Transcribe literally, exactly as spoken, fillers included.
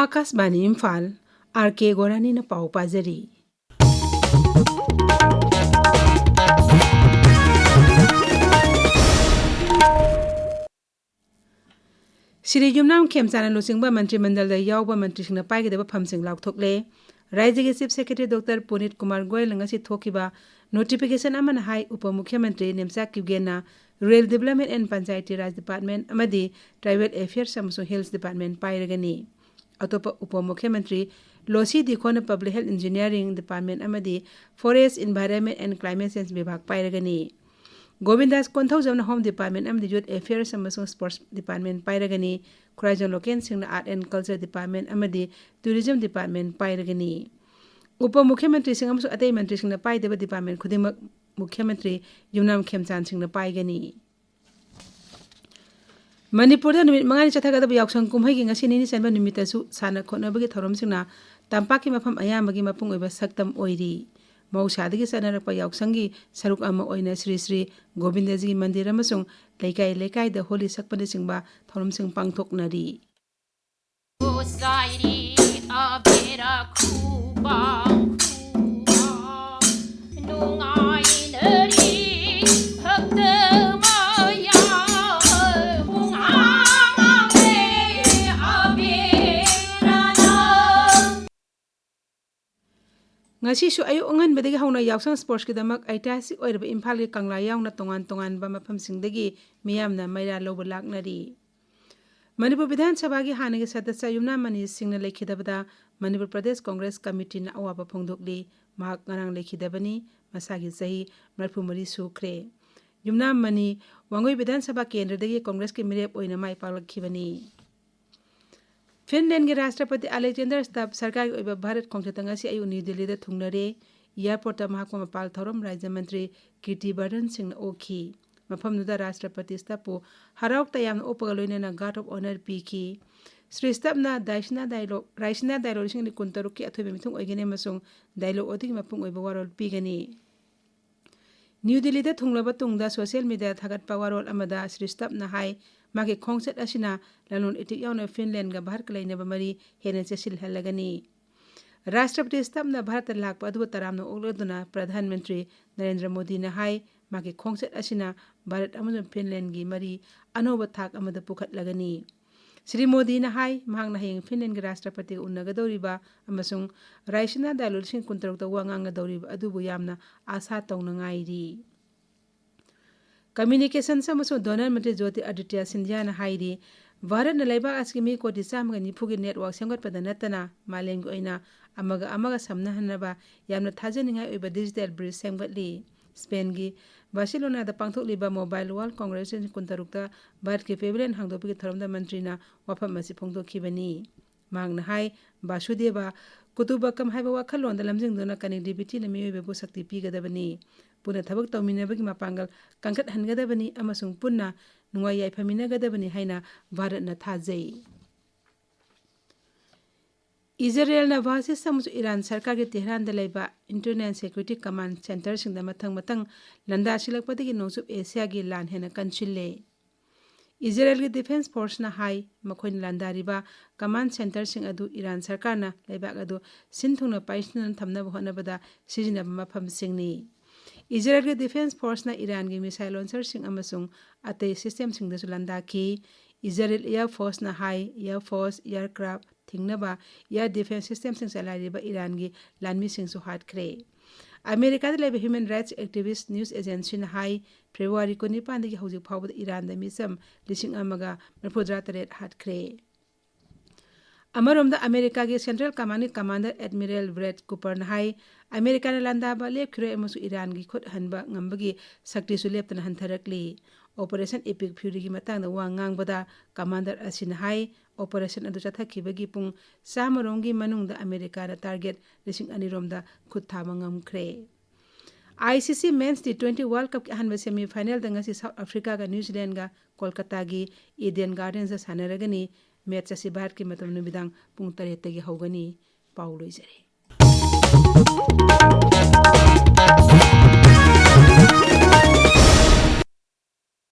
ꯑꯥꯀꯥꯁꯕꯥꯅꯤ Imphal, R ꯀꯦ ꯒꯣꯔꯥꯅꯤꯅ ꯄꯥꯎ ꯄꯥꯖꯔꯤ꯫ ꯁ꯭ꯔꯤ ꯌꯨꯝꯅꯥꯝ ꯈꯦꯝꯆꯥꯟꯅ ꯂꯨꯆꯤꯡꯕ ꯃꯟꯇ꯭ꯔꯤ ꯃꯟꯗꯜꯗ ꯌꯥꯎꯕ ꯃꯟꯇ꯭ꯔꯤꯁꯤꯡꯅ ꯄꯥꯏꯒꯗꯕ ꯐꯝꯁꯤꯡ ꯂꯥꯎꯊꯣꯛꯂꯦ꯫ ꯔꯥꯖ꯭ꯌꯒꯤ Chief Secretary Doctor ꯄꯨꯅꯤꯠ ꯀꯨꯃꯥꯔ ꯒꯣꯌꯜꯅ ꯉꯁꯤ ꯊꯣꯛꯈꯤꯕ notification ꯑꯃꯅ ꯍꯥꯏ, ꯎꯄ ꯃꯨꯈ꯭ꯌ ꯃꯟꯇ꯭ꯔꯤ Nemcha ꯀ꯭ꯌꯨꯒꯦꯟꯅ Rural Development and Panchayati Raj Department ꯑꯃꯗꯤ Tribal Affairs ꯑꯃꯁꯨꯡ Health Department ꯄꯥꯏꯔꯒꯅꯤ꯫ ꯑꯇꯣꯞꯄ ꯎꯄ ꯃꯨꯈ꯭ꯌ ꯃꯟꯇ꯭ꯔꯤ ꯂꯣꯁꯤ ꯗꯤꯈꯣꯅ Public Health Engineering Department ꯑꯃꯗꯤ Forest, Environment and Climate Change ꯕꯤꯚꯥꯒ ꯄꯥꯏꯔꯒꯅꯤ꯫ ꯒꯣꯕꯤꯟꯗꯥꯁ ꯀꯣꯟꯊꯧꯖꯝꯅ Home Department ꯑꯃꯗꯤ Youth Affairs ꯑꯃꯁꯨꯡ Sports Department ꯄꯥꯏꯔꯒꯅꯤ꯫ ꯈꯨꯔꯥꯏꯖꯝ ꯂꯣꯀꯦꯟ ꯁꯤꯡꯅ Art and Culture Department ꯑꯃꯗꯤ Tourism Department ꯄꯥꯏꯔꯒꯅꯤ꯫ ꯎꯄ ꯃꯨꯈ꯭ꯌ ꯃꯟꯇ꯭ꯔꯤꯁꯤꯡ ꯑꯃꯁꯨꯡ ꯑꯇꯩ ꯃꯟꯇ꯭ꯔꯤꯁꯤꯡꯅ ꯄꯥꯏꯗꯕ department ꯈꯨꯗꯤꯡꯃꯛ ꯃꯨꯈ꯭ꯌ ꯃꯟꯇ꯭ꯔꯤ ꯌꯨꯝꯅꯥꯝ ꯈꯦꯝꯆꯥꯟ ꯁꯤꯡꯅ ꯄꯥꯏꯒꯅꯤ꯫ ꯃꯅꯤꯄꯨꯔꯗ ꯅꯨꯃꯤꯠ ꯃꯉꯥꯅꯤ ꯆꯠꯊꯒꯗꯕ ꯌꯥꯎꯁꯪ ꯀꯨꯝꯍꯩꯒꯤ ꯉꯁꯤ ꯅꯤꯅꯤ ꯆꯟꯕ ꯅꯨꯃꯤꯠꯇꯁꯨ ꯁꯥꯟꯅ ꯈꯣꯠꯅꯕꯒꯤ ꯊꯧꯔꯝꯁꯤꯡꯅ ꯇꯝꯄꯥꯛꯀꯤ ꯃꯐꯝ ꯑꯌꯥꯝꯕꯒꯤ ꯃꯄꯨꯡ ꯑꯣꯏꯕ ꯁꯛꯇꯝ ꯑꯣꯏꯔꯤ꯫ ꯃꯍꯧꯁꯥꯗꯒꯤ ꯆꯠꯅꯔꯛꯄ ꯌꯥꯎꯁꯪꯒꯤ ꯁꯔꯨꯛ ꯑꯃ ꯑꯣꯏꯅ ꯁ꯭ꯔꯤ ꯁ꯭ꯔꯤ ꯒꯣꯕꯤꯟꯗꯖꯤꯒꯤ ꯃꯟꯗꯤꯔ ꯑꯃꯁꯨꯡ ꯂꯩꯀꯥꯏ ꯂꯩꯀꯥꯏꯗ ꯍꯣꯂꯤ ꯁꯛꯄꯅꯆꯤꯡꯕ ꯊꯧꯔꯝꯁꯤꯡ ꯄꯥꯡꯊꯣꯛꯅꯔꯤ꯫ ꯉꯁꯤꯁꯨ ꯑꯌꯨꯛ ꯑꯉꯟꯕꯗꯒꯤ ꯍꯧꯅ ꯌꯥꯎꯁꯪ sportsꯀꯤꯗꯃꯛ ꯑꯩꯇꯤꯍꯥꯁꯤꯛ ꯑꯣꯏꯔꯕ ꯏꯝꯐꯥꯜꯒꯤ ꯀꯪꯂꯥ ꯌꯥꯎꯅ ꯇꯣꯉꯥꯟ ꯇꯣꯉꯥꯟꯕ ꯃꯐꯝꯁꯤꯡꯗꯒꯤ ꯃꯤꯌꯥꯝꯅ ꯃꯩꯔꯥ ꯂꯧꯕ ꯂꯥꯛꯅꯔꯤ꯫ ꯃꯅꯤꯄꯨꯔ ꯕꯤꯙꯥꯟ ꯁꯚꯥꯒꯤ ꯍꯥꯟꯅꯒꯤ ꯁꯗꯁ꯭ꯌ ꯌꯨꯝꯅꯥꯝ ꯃꯅꯤ ꯁꯤꯡꯅ ꯂꯩꯈꯤꯗꯕꯗ ꯃꯅꯤꯄꯨꯔ ꯄ꯭ꯔꯗꯦꯁ ꯀꯣꯡꯒ꯭ꯔꯦꯁ ꯀꯃꯤꯇꯤꯅ ꯑꯋꯥꯕ ꯐꯣꯡꯗꯣꯛꯂꯤ꯫ ꯃꯍꯥꯛ ꯉꯔꯥꯡ ꯂꯩꯈꯤꯗꯕꯅꯤ꯫ ꯃꯁꯥꯒꯤ ꯆꯍꯤ ꯃꯔꯤꯐꯨ ꯃꯔꯤ ꯁꯨꯈ꯭ꯔꯦ꯫ ꯌꯨꯝꯅꯥꯝ ꯃꯅꯤ ꯋꯥꯡꯒꯣꯏ ꯕꯤꯙꯥꯟ ꯁꯚꯥ ꯀꯦꯟꯗ꯭ꯔꯗꯒꯤ ꯀꯣꯡꯒ꯭ꯔꯦꯁꯀꯤ ꯃꯤꯔꯦꯞ ꯑꯣꯏꯅ ꯃꯥꯏ ꯄꯥꯛꯂꯛꯈꯤꯕꯅꯤ꯫ ꯐꯤꯟꯂꯦꯟꯒꯤ ꯔꯥꯁꯇ꯭ꯔꯄꯇꯤ ꯑꯂꯦꯛꯖꯦꯟꯗꯔ ꯁ꯭ꯇꯕ ꯁꯔꯀꯥꯔꯒꯤ ꯑꯣꯏꯕ ꯚꯥꯔꯠ ꯈꯣꯡꯆꯠꯇ ꯉꯁꯤ ꯑꯌꯨꯛ ꯅ꯭ꯌꯨ ꯗꯤꯜꯂꯤꯗ ꯊꯨꯡꯂꯔꯦ꯫ Airportꯇ ꯃꯍꯥꯛꯄꯨ ꯃꯄꯥꯜ ꯊꯧꯔꯝ ꯔꯥꯖ꯭ꯌ ꯃꯟꯇ꯭ꯔꯤ ꯀꯤꯔꯇꯤ ꯕꯔꯙꯟ ꯁꯤꯡꯅ ꯑꯣꯛꯈꯤ꯫ ꯃꯐꯝꯗꯨꯗ ꯔꯥꯁꯇ꯭ꯔꯄꯇꯤ ꯁ꯭ꯇꯕꯄꯨ ꯍꯔꯥꯎ ꯇꯌꯥꯝꯅ ꯑꯣꯛꯄꯒ ꯂꯣꯏꯅꯅ guard of honour ꯄꯤꯈꯤ꯫ ꯁ꯭ꯔꯤ ꯁ꯭ꯇꯕꯅ ꯗꯥꯏꯁꯤꯅꯥ ꯗꯥꯏꯂꯣ-, ꯔꯥꯏꯁꯤꯅꯥ ꯗꯥꯏꯂꯣ ꯂꯤꯁꯤꯡ ꯑꯅꯤ ꯀꯨꯟꯇꯔꯨꯛꯀꯤ ꯑꯊꯣꯏꯕ ꯃꯤꯊꯨꯡ ꯑꯣꯏꯒꯅꯤ ꯑꯃꯁꯨꯡ ꯗꯥꯏꯂꯣ ꯑꯗꯨꯒꯤ ꯃꯄꯨꯡ ꯑꯣꯏꯕ ꯋꯥꯔꯣꯜ ꯄꯤꯒꯅꯤ꯫ ꯅ꯭ꯌꯨ ꯗꯤꯜꯂꯤꯗ ꯊꯨꯡꯂꯕ ꯇꯨꯡꯗ social mediaꯗ ꯊꯥꯒꯠꯄ ꯋꯥꯔꯣꯜ ꯑꯃꯗ ꯁ꯭ꯔꯤ ꯁ꯭ꯇꯕꯅ ꯍꯥꯏ, ꯃꯍꯥꯛꯀꯤ ꯈꯣꯡꯆꯠ ꯑꯁꯤꯅ ꯂꯂꯣꯟ ꯏꯇꯤꯛ ꯌꯥꯎꯅ ꯐꯤꯟꯂꯦꯟꯒ ꯚꯥꯔꯠꯀ ꯂꯩꯅꯕ ꯃꯔꯤ ꯍꯦꯟꯅ ꯆꯦꯠꯁꯤꯜꯍꯜꯂꯒꯅꯤ꯫ ꯔꯥꯁꯇ꯭ꯔꯄꯇꯤ ꯁ꯭ꯇꯝꯞꯅ ꯚꯥꯔꯠꯇ ꯂꯥꯛꯄ ꯑꯗꯨꯕꯨ ꯇꯔꯥꯝꯅ ꯑꯣꯛꯂꯗꯨꯅ ꯄ꯭ꯔꯙꯥꯟ ꯃꯟꯇ꯭ꯔꯤ ꯅꯔꯦꯟꯗ꯭ꯔ ꯃꯣꯗꯤꯅ ꯍꯥꯏ, ꯃꯍꯥꯛꯀꯤ ꯈꯣꯡꯆꯠ ꯑꯁꯤꯅ ꯚꯥꯔꯠ ꯑꯃꯁꯨꯡ ꯐꯤꯟꯂꯦꯟꯒꯤ ꯃꯔꯤ ꯑꯅꯧꯕ ꯊꯥꯛ ꯑꯃꯗ ꯄꯨꯈꯠꯂꯒꯅꯤ꯫ ꯁ꯭ꯔꯤ ꯃꯣꯗꯤꯅ ꯍꯥꯏ, ꯃꯍꯥꯛꯅ ꯍꯌꯦꯡ ꯐꯤꯟꯂꯦꯟꯒꯤ ꯔꯥꯁꯇ꯭ꯔꯄꯇꯤꯒ ꯎꯅꯒꯗꯧꯔꯤꯕ ꯑꯃꯁꯨꯡ ꯔꯥꯏꯁꯤꯅꯥꯗ ꯂꯤꯁꯤꯡ ꯀꯨꯟꯇꯔꯨꯛꯇ ꯋꯥ ꯉꯥꯡꯒꯗꯧꯔꯤꯕ ꯑꯗꯨꯕꯨ ꯌꯥꯝꯅ ꯑꯥꯁꯥ ꯇꯧꯅꯉꯥꯏꯔꯤ꯫ ꯀꯝꯃ꯭ꯌꯨꯅꯤꯀꯦꯁꯟꯁ ꯑꯃꯁꯨꯡ ꯗꯣꯅꯔ ꯃꯟꯇ꯭ꯔꯤ ꯖ꯭ꯌꯣꯇꯤ ꯑꯗꯤꯇ꯭ꯌ ꯁꯤꯟꯙ꯭ꯌꯥꯅ ꯍꯥꯏꯔꯤ, ꯚꯥꯔꯠꯅ ꯂꯩꯕꯥꯛ ꯑꯁꯤꯒꯤ ꯃꯤ ꯀꯣꯇꯤ ꯆꯥꯝꯃꯒ ꯅꯤꯐꯨꯒꯤ ꯅꯦꯠꯋꯥꯔꯛ ꯁꯦꯝꯒꯠꯄꯗ ꯅꯠꯇꯅ ꯃꯥꯂꯦꯝꯒꯤ ꯑꯣꯏꯅ ꯑꯃꯒ ꯑꯃꯒ ꯁꯝꯅꯍꯟꯅꯕ ꯌꯥꯝꯅ ꯊꯥꯖꯅꯤꯡꯉꯥꯏ ꯑꯣꯏꯕ ꯗꯤꯖꯤꯇꯦꯜ ꯕ꯭ꯔꯤꯖ ꯁꯦꯝꯒꯠꯂꯤ꯫ ꯁ꯭ꯄꯦꯟꯒꯤ ꯕꯥꯔꯁꯤꯂꯣꯅꯥꯗ ꯄꯥꯡꯊꯣꯛꯂꯤꯕ ꯃꯣꯕꯥꯏꯜ ꯋꯥꯔꯜꯗ ꯀꯣꯡꯒ꯭ꯔꯦꯁ ꯀꯨꯟꯇꯔꯨꯛꯇ ꯚꯥꯔꯠꯀꯤ ꯄꯦꯚꯤꯂꯤꯌꯟ ꯍꯥꯡꯗꯣꯛꯄꯒꯤ ꯊꯧꯔꯝꯗ ꯃꯟꯇ꯭ꯔꯤꯅ ꯋꯥꯐꯝ ꯑꯁꯤ ꯐꯣꯡꯗꯣꯛꯈꯤꯕꯅꯤ꯫ ꯃꯍꯥꯛꯅ ꯍꯥꯏ, ꯕꯥꯁꯨꯗꯦꯕ ꯀꯨꯇꯨꯝꯕꯀꯝ ꯍꯥꯏꯕ ꯋꯥꯈꯜꯂꯣꯟꯗ ꯂꯝꯖꯤꯡꯗꯨꯅ ꯀꯅꯦꯛꯇꯤꯚꯤꯇꯤꯅ ꯃꯤꯑꯣꯏꯕꯕꯨ ꯁꯛꯇꯤ ꯄꯤꯒꯗꯕꯅꯤ, ꯄꯨꯟꯅ ꯊꯕꯛ ꯇꯧꯃꯤꯟꯅꯕꯒꯤ ꯃꯄꯥꯡꯒꯜ ꯀꯟꯈꯠꯍꯟꯒꯗꯕꯅꯤ ꯑꯃꯁꯨꯡ ꯄꯨꯟꯅ ꯅꯨꯡꯉꯥꯏ ꯌꯥꯏꯐꯃꯤꯟꯅꯒꯗꯕꯅꯤ ꯍꯥꯏꯅ ꯚꯥꯔꯠꯅ ꯊꯥꯖꯩ꯫ ꯏꯖꯔꯦꯜꯅ ꯕꯥꯁꯤꯁ ꯑꯃꯁꯨꯡ ꯏꯔꯥꯟ ꯁꯔꯀꯥꯔꯒꯤ ꯇꯦꯍꯔꯥꯟꯗ ꯂꯩꯕ ꯏꯟꯇꯔꯅꯦꯜ ꯁꯦꯀ꯭ꯌꯨꯔꯤꯇꯤ ꯀꯃꯥꯟ ꯁꯦꯟꯇꯔꯁꯤꯡꯗ ꯃꯊꯪ ꯃꯊꯪ ꯂꯥꯟꯗꯥꯁꯤꯜꯂꯛꯄꯗꯒꯤ ꯅꯣꯡꯆꯨꯞ ꯑꯦꯁꯤꯌꯥꯒꯤ ꯂꯥꯟ ꯍꯦꯟꯅ ꯀꯟꯁꯤꯜꯂꯦ꯫ ꯏꯖꯔꯦꯜꯒꯤ ꯗꯤꯐꯦꯟꯁ ꯐꯣꯔꯁꯅ ꯍꯥꯏ, ꯃꯈꯣꯏꯅ ꯂꯥꯟꯗꯥꯔꯤꯕ ꯀꯃꯥꯟ ꯁꯦꯟꯇꯔꯁꯤꯡ ꯑꯗꯨ ꯏꯔꯥꯟ ꯁꯔꯀꯥꯔꯅ ꯂꯩꯕꯥꯛ ꯑꯗꯨ ꯁꯤꯟ ꯊꯨꯡꯅ ꯄꯥꯏꯁꯤꯟꯗꯨꯅ ꯊꯝꯅꯕ ꯍꯣꯠꯅꯕꯗ ꯁꯤꯖꯤꯟꯅꯕ ꯃꯐꯝꯁꯤꯡꯅꯤ꯫ ꯏꯖꯔꯦꯜꯒꯤ ꯗꯤꯐꯦꯟꯁ ꯐꯣꯔꯁꯅ ꯏꯔꯥꯟꯒꯤ ꯃꯤꯁꯥꯏꯜ ꯂꯣꯟꯁꯔꯁꯤꯡ ꯑꯃꯁꯨꯡ ꯑꯇꯩ ꯁꯤꯁꯇꯦꯝꯁꯤꯡꯗꯁꯨ ꯂꯥꯟꯗꯥꯈꯤ꯫ ꯏꯖꯔꯦꯜ ꯑꯦꯌꯔ ꯐꯣꯔꯁꯅ ꯍꯥꯏ, ꯑꯦꯌꯔ ꯐꯣꯔꯁ, ꯑꯦꯌꯔꯀ꯭ꯔꯥꯐ ꯊꯤꯡꯅꯕ ꯑꯦꯌꯔ ꯗꯤꯐꯦꯟꯁ ꯁꯤꯁꯇꯦꯝꯁꯤꯡ ꯆꯂꯥꯏꯔꯤꯕ ꯏꯔꯥꯟꯒꯤ ꯂꯥꯟꯃꯤꯁꯤꯡꯁꯨ ꯍꯥꯠꯈ꯭ꯔꯦ꯫ ꯑꯃꯦꯔꯤꯀꯥꯗ ꯂꯩꯕ ꯍ꯭ꯌꯨꯃꯦꯟ ꯔꯥꯏꯠꯁ ꯑꯦꯛꯇꯤꯚꯤꯁ꯭ꯠ ꯅ꯭ꯌꯨꯁ ꯑꯦꯖꯦꯟꯁꯤꯅ ꯍꯥꯏ, ꯐꯦꯕ꯭ꯔꯨꯋꯥꯔꯤ ꯀꯨꯟꯅꯤꯄꯥꯟꯗꯒꯤ ꯍꯧꯖꯤꯛ ꯐꯥꯎꯕꯗ ꯏꯔꯥꯟꯗ ꯃꯤꯆꯝ ꯂꯤꯁꯤꯡ ꯑꯃꯒ ꯃꯔꯤꯐꯨꯇꯔꯥ ꯇꯔꯦꯠ ꯍꯥꯠꯈ꯭ꯔꯦ꯫ ꯑꯃꯔꯣꯝꯗ, ꯑꯃꯦꯔꯤꯀꯥꯒꯤ ꯁꯦꯟꯇ꯭ꯔꯦꯜ ꯀꯃꯥꯟꯒꯤ ꯀꯃꯥꯟꯗꯔ ꯑꯦꯗꯃꯤꯔꯦꯜ ꯕ꯭ꯔꯦꯠ ꯀꯨꯄꯔꯅ ꯍꯥꯏ, ꯑꯃꯦꯔꯤꯀꯥꯅ ꯂꯥꯟꯗꯥꯕ ꯂꯦꯞꯈꯤꯔꯣꯏ ꯑꯃꯁꯨꯡ ꯏꯔꯥꯟꯒꯤ ꯈꯨꯠ ꯍꯟꯕ ꯉꯝꯕꯒꯤ ꯁꯛꯇꯤꯁꯨ ꯂꯦꯞꯇꯅ ꯍꯟꯊꯔꯛꯂꯤ꯫ ꯑꯣꯄꯔꯦꯁꯟ ꯏꯄꯤꯛ ꯐ꯭ꯌꯨꯔꯤꯒꯤ ꯃꯇꯥꯡꯗ ꯋꯥ ꯉꯥꯡꯕꯗ ꯀꯃꯥꯟꯗꯔ ꯑꯁꯤꯅ ꯍꯥꯏ, ꯑꯣꯄꯔꯦꯁꯟ ꯑꯗꯨ ꯆꯠꯊꯈꯤꯕꯒꯤ ꯄꯨꯡ ꯆꯥꯝꯃꯔꯣꯝꯒꯤ ꯃꯅꯨꯡꯗ ꯑꯃꯦꯔꯤꯀꯥꯅ ꯇꯥꯔꯒꯦꯠ ꯂꯤꯁꯤꯡ ꯑꯅꯤꯔꯣꯝꯗ ꯈꯨꯠ ꯊꯥꯕ ꯉꯝꯈ꯭ꯔꯦ꯫ ꯑꯥꯏ ꯁꯤ ꯁꯤ ꯃꯦꯟꯁ ꯇꯤ ꯇ꯭ꯋꯦꯟꯇꯤ ꯋꯥꯔꯜꯗ ꯀꯞꯀꯤ ꯑꯍꯥꯟꯕ ꯁꯦꯃꯤ ꯐꯥꯏꯅꯦꯜꯗ ꯉꯁꯤ ꯁꯥꯎꯠ ꯑꯐ꯭ꯔꯤꯀꯥꯒ ꯅ꯭ꯌꯨ ꯖꯤꯂꯦꯟꯗꯒ ꯀꯣꯜꯀꯇꯥꯒꯤ ꯏꯗꯦꯟ ꯒꯥꯔꯗꯦꯟꯁꯇ ꯁꯥꯟꯅꯔꯒꯅꯤ꯫ ꯃꯦꯠꯆ ꯑꯁꯤ ꯚꯥꯔꯠꯀꯤ ꯃꯇꯝ ꯅꯨꯃꯤꯗꯥꯡ ꯄꯨꯡ ꯇꯔꯦꯠꯇꯒꯤ ꯍꯧꯒꯅꯤ꯫ ꯄꯥꯎ ꯂꯣꯏꯖꯔꯦ꯫